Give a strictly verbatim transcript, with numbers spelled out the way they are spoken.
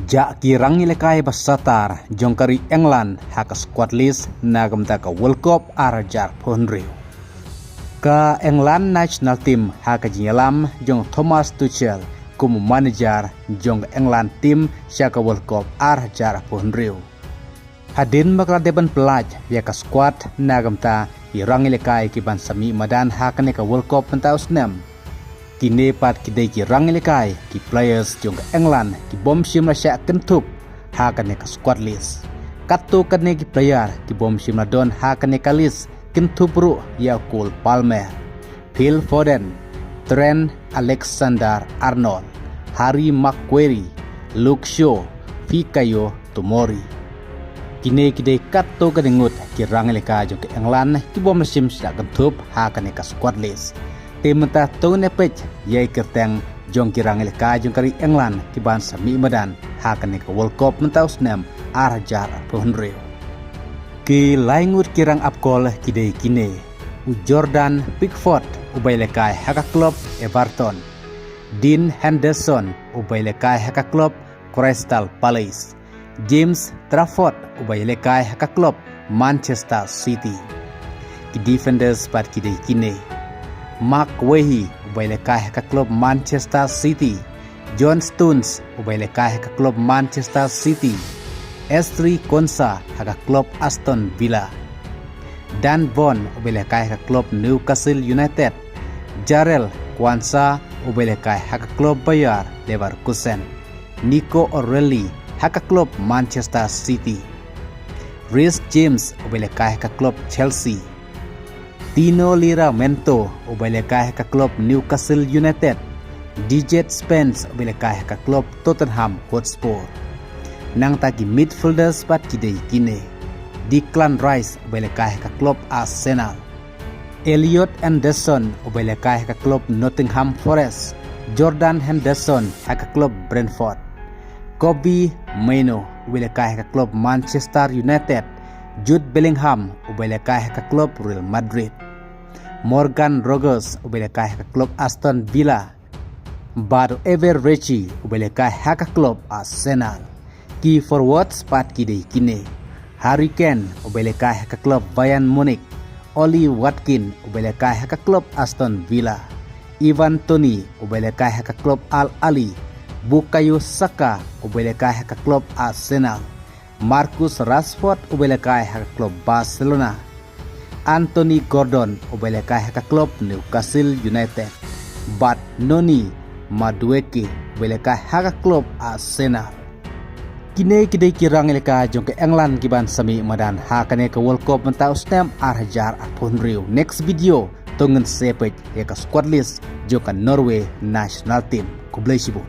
Jah ki rang ïalehkai ba satar jong ka ri England ha ka squad list na ka bynta ka World Cup ar hajar arphew hynriew. Ka England national team ha ka jingïalam jong Thomas Tuchel kum u manager jong ka England team sha ka World Cup ar hajar arphew hynriew. Hadien ba ka la dep ban pyllait ïa ka squad na ka bynta ki rang ïalehkai ki ban sa mih madan ha kane ka World Cup mynta u snem. Kine pat ki dei ki rang ïalehkai, ki players jong ka England ki bym shym la shah kynthup ha kane ka squad list. Katto katne ki player ki bym shym la don ha kane ka list, kynthup ruh ïa u Cole Palmer, Phil Foden, Trent Alexander-Arnold, Harry Maguire, Luke Shaw, Fikayo Tomori. Kine ki dei katto katne ngut ki rang ïalehkai jong ka England ki bym shym shah kynthup ha kane ka squad list. Te mynta to ngin ïa peit ïa ki kyrteng jong ki rang ïalehkai jong ka ri England ki ban sa mih madan ha kane ka World Cup mynta u snem ar hajar arphew hynriew. Ki lai ngut ki rang ap kol ki dei kine: u Jordan Pickford uba ïalehkai ha ka klub Everton, Dean Henderson uba ïalehkai ha ka klub Crystal Palace, James Trafford uba ïalehkai ha ka klub Manchester City. Ki defenders pat ki dei kine: Marc Guehi uba ïalehkai ha ka klub Manchester City, John Stones uba ïalehkai ha ka klub Manchester City, Ezri Konsa ha ka klub Aston Villa, Dan Burn uba ïalehkai ha ka klub Newcastle United, Jarell Quansah uba ïalehkai ha ka klub Bayer Leverkusen, Nico O'Reilly ha ka klub Manchester City, Reece James uba ïalehkai ha ka klub Chelsea, Tino Livramento uba ïalehkai ha ka klub Newcastle United, Djed Spence uba ïalehkai ha ka klub Tottenham Hotspur. Nangta ki midfielders pat ki dei kine: Declan Rice uba ïalehkai ha ka klub Arsenal, Elliot Anderson uba ïalehkai ha ka klub Nottingham Forest, Jordan Henderson ha ka klub Brentford, Kobbie Mainoo uba ïalehkai ha ka klub Manchester United, Jude Bellingham uba ïalehkai ha ka klub Real Madrid, Morgan Rogers uba ïalehkai ha ka klub Aston Villa, bad u Eberechi uba ïalehkai ha ka klub Arsenal. Ki forwards pat ki dei kine: Harry Kane uba ïalehkai ha ka klub Bayern Munich, Ollie Watkins uba ïalehkai ha ka klub Aston Villa, Ivan Toney uba ïalehkai ha ka klub Al Ahly, Bukayo Saka uba ïalehkai ha ka klub Arsenal, Marcus Rashford uba ïalehkai ha ka klub Barcelona, Anthony Gordon uba ïalehkai ha ka klub Newcastle United, bad Noni Madueke uba ïalehkai ha ka klub Arsenal. Kine ki dei ki rang ïalehkai jong ka England ki ban sa mih madan ha kane ka World Cup mynta u snem ar hajar arphew hynriew. Next video to ngin sa peit ïa ka squad list jong ka Norway national team. Khublei shibun.